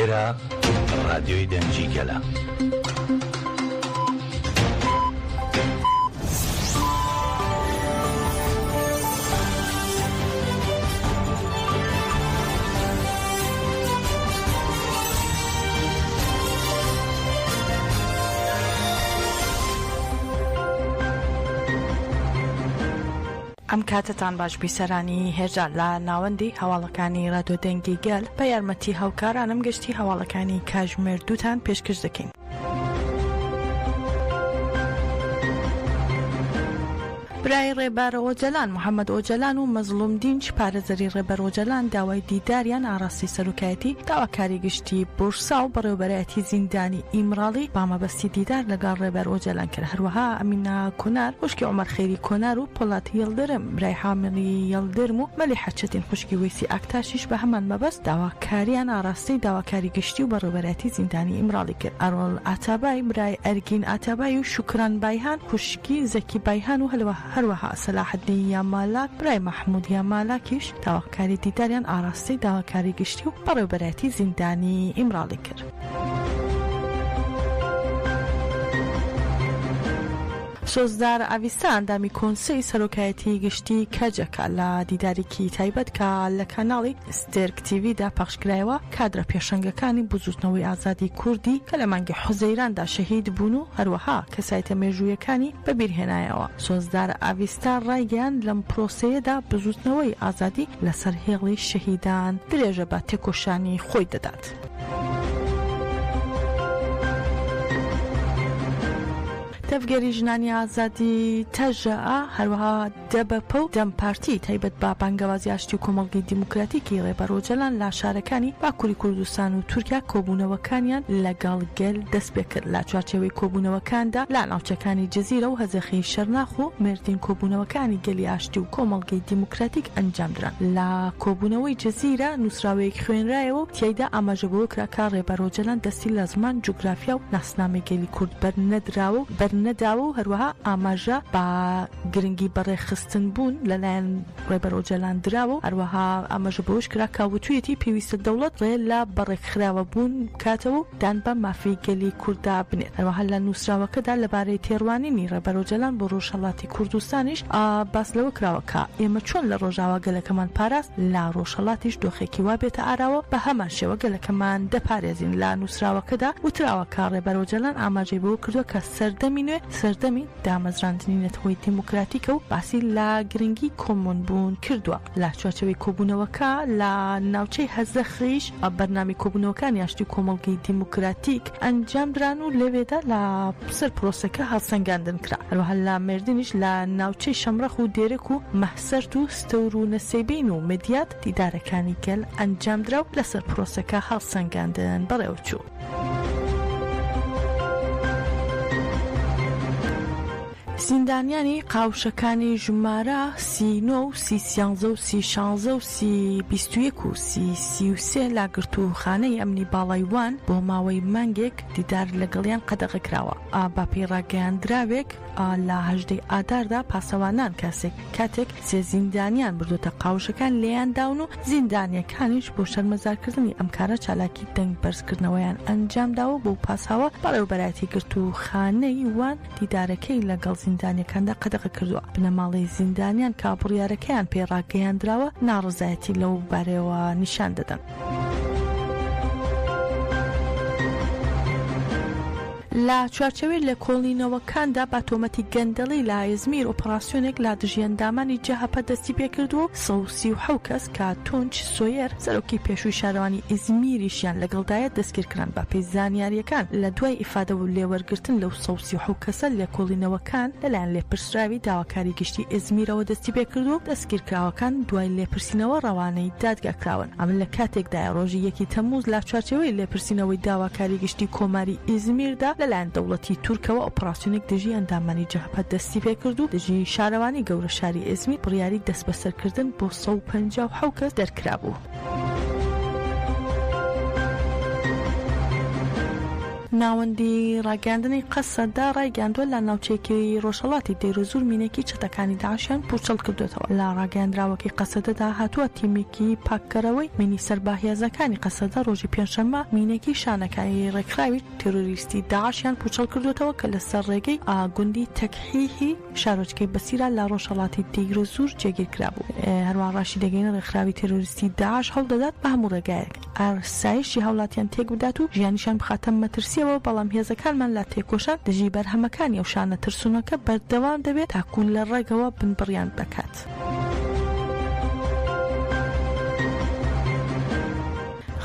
ئێرە ڕادیۆی دەنگی گەلە. ئەم کاتەتان باش بیسەرانی هێژا لە ناوەندی هەواڵەکانی رادیۆ دەنگی گەل بە یارمەتی هاوکارانم گەشتی هەواڵەکانی کاژمێر دووتان پێشکەش دەکەین. برای ڕێبەر ئۆجەلان، محەمەد ئۆجەلان و مەزڵوم دینچ پارێزەری ڕێبەر ئۆجەلان داوای دیداریان ئاڕاستەی سەرۆکایەتی داواکاری گشتی بورسا و بەڕێوەبەرایەتی زیندانی ئیمراڵی بە مەبەستی دیدار لەگەڵ ڕێبەر ئۆجەلان کرد. هەروەها ئەمینە کۆنار خوشکی عومەر خەیری کۆنار و پۆڵات یڵدرم برای حامیلی یڵدرم و مەلیحە چەتین خوشکی وەیسی ئاکتاشیش بە هەمان مەبەست داواکاریان ئاڕاستەی داواکاری گشتی و بەڕێوەبەرایەتی زیندانی ئیمراڵی کرد. ئەرۆڵ ئاتابای برای ئەرگین ئاتابای و شوکران بایهان خوشکی زەکی بایهان و هەروەها سەلاحەدین یامالاک برای مەحمود یامالاکیش داواکاری دیداریان ئاڕاستەی داواکاری گشتی و بەڕێوەبەرایەتی زیندانی ئیمراڵی کرد. سۆزدار ئاڤیستا ئەندامی کۆنسەی سەرۆکایەتی گشتی کەجەکە لە دیدارێکی تایبەت کە لە کەناڵی ستێرک تیڤیدا پەخشکرایەوە، کادرە پێشەنگەکانی بزووتنەوەی ئازادی کوردی کە لە مانگی حوزەیراندا شەهید بوون و هەروەها کەسایتە مێژوویەکانی بەبیرهێنایەوە. سۆزدار ئاڤیستا ڕایگەیاند لەم پرۆسەیەدا بزووتنەوەی ئازادی لەسەر هێڵی شەهیدان درێژە بە تێکۆشانی خۆی دەدات. تەڤگەری ژنانی ئازادی، تەژەئا، هەروەها دەبەپە و دەم پارتی تایبەت بە بانگەوازی ئاشتی و کۆمەڵگەی دیموکراتیکی ڕێبەر ئۆجەلان لە شارەکانی باکوری کوردستان و تورکیا کۆبوونەوەکانیان لەگەڵ گەل دەستپێکرد. لە چوارچێوەی کۆبوونەوەکاندا لە ناوچەکانی جزیرە و هەزەخی شەرناخ و مێردین کۆبوونەوەکانی گەلی ئاشتی و کۆمەڵگەی دیموکراتیک ئەنجامدران. لە کۆبوونەوەی جزیرە نووسراوەیەک خوێنرایەوە و تیایدا ئاماژە بەوە کرا کە ڕێبەر ئۆجەلان دەستی لە زمان، جوگرافیا و ناسنامەی گەلی کورد بەرنەدراوە و بەرنەداوە و هەروەها ئاماژە بە گرنگی بەڕێکخستن بوون لەلایەن ڕێبەر ئۆجەلان دراوە و هەروەها ئاماژە بەوەش کرا کە وتویەتی پێویستە دەوڵەت ڕێ لە بەڕێکخراوە بوون بکاتەوە و دان بە مافی گەلی کورددا بنێت. هەروەها لە نووسراوەکەدا لەبارەی تێڕوانینی ڕێبەر ئۆجەلان بۆ ڕۆژهەڵاتی کوردستانیش باس لەوە کراوە کە ئێمە چۆن لە ڕۆژاوا گەلەکەمان پاراست، لە ڕۆژهەڵاتیش دۆخێکی وا بێتە ئاراوە بە هەمان شێوە گەلەکەمان دەپارێزین. لە نووسراوەکەدا وتراوە کە ڕێبەر ئۆجەلان ئاماژەی بەوە کردووە کە سەردەمی نوێ سەردەمی دامەزراندنی نەتەوەی دیموکراتیکە و باسی لە گرنگی کۆمۆن بوون کردووە. لە چوارچێوەی کۆبوونەوەکە لە ناوچەی هەزەخیش بەرنامەی کۆبوونەوەکانی ئاشتی و کۆمەڵگەی دیموکراتیک ئەنجامدران و لەوێدا لە سەر پرۆسەکە هەڵسەنگاندن کرا. هەروەها لە مێردینیش لە ناوچەی شەمڕەخ و دێرک و مەهسەرت و ستەور و نەسێبین و مدیات دیدارەکانی گەل ئەنجامدرا و لەسەر پرۆسەکە هەڵسەنگاندن بەڕێوەچوو. زیندانیانی قاوشەکانی ژمارە سی نۆ و سی سیانزە و سی شانزە و سی 21 و سی 33 لە گرتووخانەی ئەمنی باڵای وان بۆ ماوەی مانگێک دیدار لەگەڵیان قەدەغە کراوە. بەپێی ڕاگەیاندراوێک لە هەژدەی ئاداردا پاسەوانان کاسێک کاتێک سێ زیندانیان بردۆتە قاوشەکان لێیان داون و زیندانیەکانیش بۆ شەرمەزارکردنی ئەم کارە چالاکی دەنگ بەرزکردنەوەیان ئەنجامداوە بەو پاساوە بەڕێوەبەرایەتی گرتووخانەی وان دیدارەکەی لەگەڵ زیندانیەکاندا قەدەغە کردووە بنەماڵەی زیندانیان کە بڕیارەکەیان پێ ڕاگەیاندراوە ناڕەزایەتی لەو بارەیەوە نیشان دەدەن. لە چوارچێوەی لێکۆڵینەوەکاندا بە تۆمەتی گەندەڵی لە ئیزمیر ئۆپەراسیۆنێک لە دژی ئەندامانی جەهەپە دەستیپێکردووە و 137 کەس کە تونچ سۆیەر سەرۆکی پێشووی شارەوانی ئیزمیریشیان لەگەڵدایە دەستگیرکران. بەپێی زانیارییەکان لە دوای ئیفادە و لێوەرگرتن لەو 137 کەسە لێکۆڵینەوەکان لەلایەن لێپرسراوی داواکاری گشتی ئیزمیرەوە دەستیپێکردووە و دەستگیرکراوەکان دوای لێپرسینەوە ڕەوانەی دادگا کراون. ئەمە لە کاتێکدایە ڕۆژی یەکی تەمموز لە چوارچێوەی لێپرسینەوەی داواکاری گشتی کۆماری ئیزمیردا لەلایەن دەوڵەتی تورکەوە ئۆپڕاسیۆنێک دژی ئەندامانی جەهەپە دەستیپێکرد و دژی شارەوانی گەورە شاری ئیزمیر بڕیاری دەستبەسەرکردن بۆ 157 کەس دەرکرابوو. ناوەندی ڕاگەیاندنی قەسەدە ڕایگەیاندووە، لە ناوچەیەکی ڕۆژهەڵاتی دەیرەزوور مینێکی چەتەکانی داعشیان پووچەڵ کردووەتەوە. لە ڕاگەیاندراوەکەی قەسەدەدا هاتووە، تیمێکی پاککەرەوەی مینی سەر بە هێزەکانی قەسەدە ڕۆژی پێنجشەممە مینێکی شانەکانی ڕێکخراوی تیرۆریستی داعشیان پووچەڵ کردووەتەوە کە لەسەر ڕێگەی گوندی تەکحیحی شارۆچکەی بەسیرا لە ڕۆژهەڵاتی دەیرەزوور جێگیر کرابوو. هەروەها ڕاشیدەگەیەنێت، ڕێکخراوی تیرۆریستی داعش هەوڵدەدات بە هەموو ڕێگایەک ئاسایشی هاوڵاتیان تێکبدات و ژیانیشیان بخاتە مەترسییەوە، بەڵام هێزەکانمان لە تێکۆشان دژی بەرهەمەکانی ئەو شانە ترسنۆکە بەردەوام دەبێت تاکو لە ڕەگەوە بنبڕیان دەکات.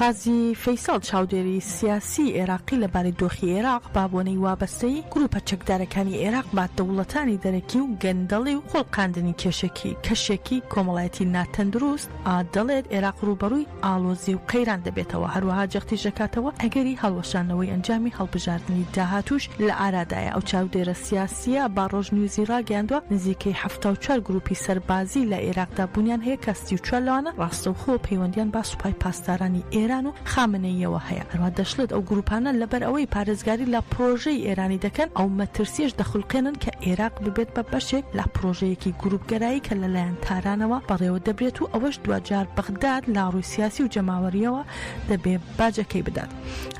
غازی فەیسەڵ چاودێری سیاسیی عێراقی لەبارەی دۆخی عێراق بە بۆنەی وابەستەیی گروپە چەکدارەکانی عێراق بە دەوڵەتانی دەرەکی و گەندەڵی و خوڵقاندنی کێشێکی کەشێکی کۆمەڵایەتی ناتەندروست دەڵێت عێراق ڕووبەڕووی ئاڵۆزی و قەیران دەبێتەوە، هەروەها جەختیش دەکاتەوە ئەگەری هەڵوەشاندنەوەی ئەنجامی هەڵبژاردنی داهاتووش لە ئارادایە. ئەو چاودێرە سیاسییە بە ڕۆژنیوزی ڕاگەیاندووە، نزیکەی 74 گروپی سەربازی لە عێراقدا بوونیان هەیە کە 34 لەوانە ڕاستەوخۆ پەیوەندیان بە سوپای پاسدارانی ئێران و خامنەییەوە هەیە. هەروەها دەشڵێت ئەو گروپانە لەبەر ئەوەی پارێزگاری لە پرۆژەی ئێرانی دەکەن، ئەو مەترسییەش دەخولقێنن کە عێراق ببێت بە بەشێک لە پرۆژەیەکی گروپگەرایی کە لەلایەن تارانەوە بەڕێوە دەبرێت و ئەوەش دواجار بەغداد لە ڕووی سیاسی و جەماوەرییەوە دەبێ باجەکەی بدات.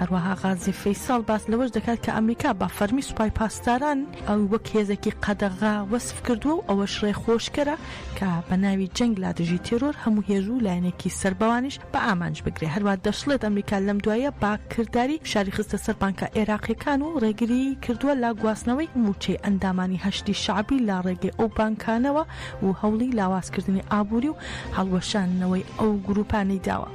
هەروەها غازی فەیسەڵ باس لەوەش دەکات کە ئەمریکا بە فەرمی سوپای پاسداران ی وەک هێزێکی قەدەغە وەسف کردووە و ئەوەش ڕێخۆشکەرە کە بە ناوی جەنگ لە دژی تێرۆر هەموو هێز و لایەنێکی سەر بەوانیش بە ئامانج بگرێ. هەروا دەشڵێت ئەمریکا لەم دواییە بە کرداری فشاری خستە سەر بانکە عێراقییەکان و ڕێگریی کردووە لە گواستنەوەی مووچەی ئەندامانی حەشدی شەعبی لە ڕێگەی ئەو بانکانەوە و هەوڵی لاوازکردنی ئابووری و هەڵوەشاندنەوەی ئەو گرووپانەی داوە.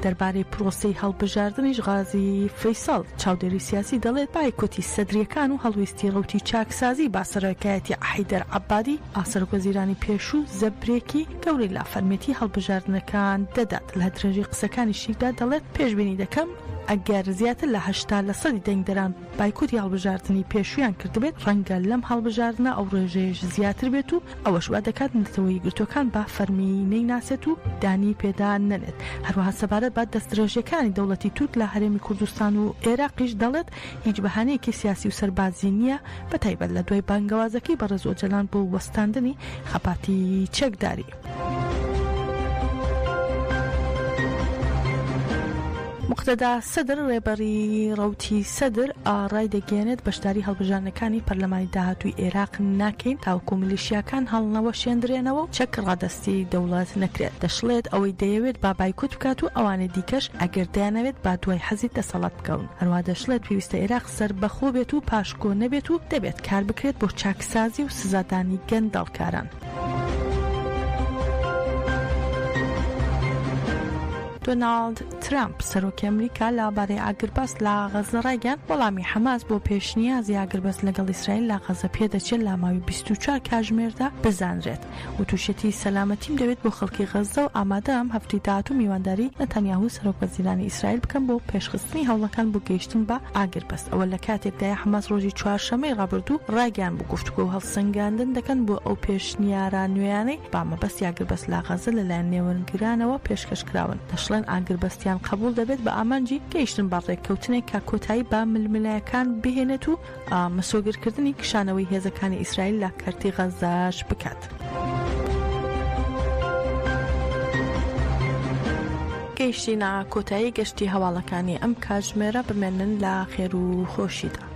دەربارەی پرۆسەی هەڵبژاردنیش غازی فەیسەڵ، چاودێری سیاسی دەڵێت، بایکۆتی سەدرییەکان و هەڵویستی ڕەوتی چاکسازی بە سەرۆکایەتی حەیدەر عەبادی، سەرۆکوەزیرانی پێشوو زەبرێکی گەورەی لە فەرمیەتی هەڵبژاردنەکان دەدات. لە درێژەی قسەکانیشیدا دەڵێت، پێشبینی دەکەم ئەگەر زیاتر لە 80 لەسەدی دەنگدەران بایکۆتی هەڵبژاردنی پێشوویان کردبێت، ڕەنگە لەم هەڵبژاردنە ئەو ڕێژەیەش زیاتر بێت و ئەوەش وا دەکات نەتەوە یەکگرتووەکان بە فەرمی نەیناسێت و دانی پێدا نەنێت. هەروەها سەبارەت بە دەستدرێژییەکانی دەوڵەتی تورک لە هەرێمی کوردستان و ئێراقیش دەڵێت، هیچ بەهانەیەکی سیاسی و سەربازی نییە، بەتایبەت لە دوای بانگەوازەکەی بەڕێز ئۆجەلان بۆ وەستاندنی خەباتی چەکداری. موقتەدا سەدر، ڕێبەری ڕەوتی سەدر ڕایدەگەیەنێت، بەشداری هەڵبژاردنەکانی پەرلەمانی داهاتووی عێراق ناکەین تاوەکو میلیشیاکان هەڵنەوەشێندرێنەوە و چەک ڕادەستی دەوڵەت نەکرێت. دەشڵێت، ئەوەی دەیەوێت با بایکۆت بکات و ئەوانەی دیکەش ئەگەر دەیانەوێت با دوای حەزی دەسەڵات بکەون. هەروەها دەشڵێت، پێویستە عێراق سەربەخۆ بێت و پاشکۆ نەبێت و دەبێت کار بکرێت بۆ چاکسازی و سزادانی گەندەڵکاران. دۆناڵد ترەمپ، سەرۆکی ئەمریکا لە بارەی ئاگربەست لە غەززە ڕایگەیاند، وەڵامی حەماس بۆ پێشنیازی ئاگربەست لەگەڵ ئیسرائیل لە غەززە پێدەچێت لە ماوەی 24 کاژمێردا بزانرێت. وتوشیەتی، سەلامەتیم دەوێت بۆ خەڵکی غەززە و ئامادەم هەفتەی داهاتوو میوانداری نەتانیاهو سەرۆک وەزیرانی ئیسرائیل بکەم بۆ پێشخستنی هەوڵەکان بۆ گەیشتن بە ئاگربەست. ئەوە لە کاتێکدایە حەماس ڕۆژی چوارشەممەی ڕابردوو ڕایگەیاندبوو گفتوگۆ و هەڵسەنگاندن دەکەن بۆ ئەو پێشنیارە نوێیانەی بە مەبەستی ئاگربەست لە غەززە لەلایەن نێوەندگرانەوە پێشکەش کراون، دەشڵێن ئاگربەستیان قبوڵ دەبێت بە ئامانجی گەیشتن بە ڕێککەوتنێک کە کۆتایی بە ململانێکان بهێنێت و مسۆگەرکردنی کشانەوەی هێزەکانی ئیسرائیل لە کەرتی غەززەش بکات. گەیشتینە کۆتایی گەشتی هەواڵەکانی ئەم کاتژمێرە، بمێنن لە خێر و خۆشیدا.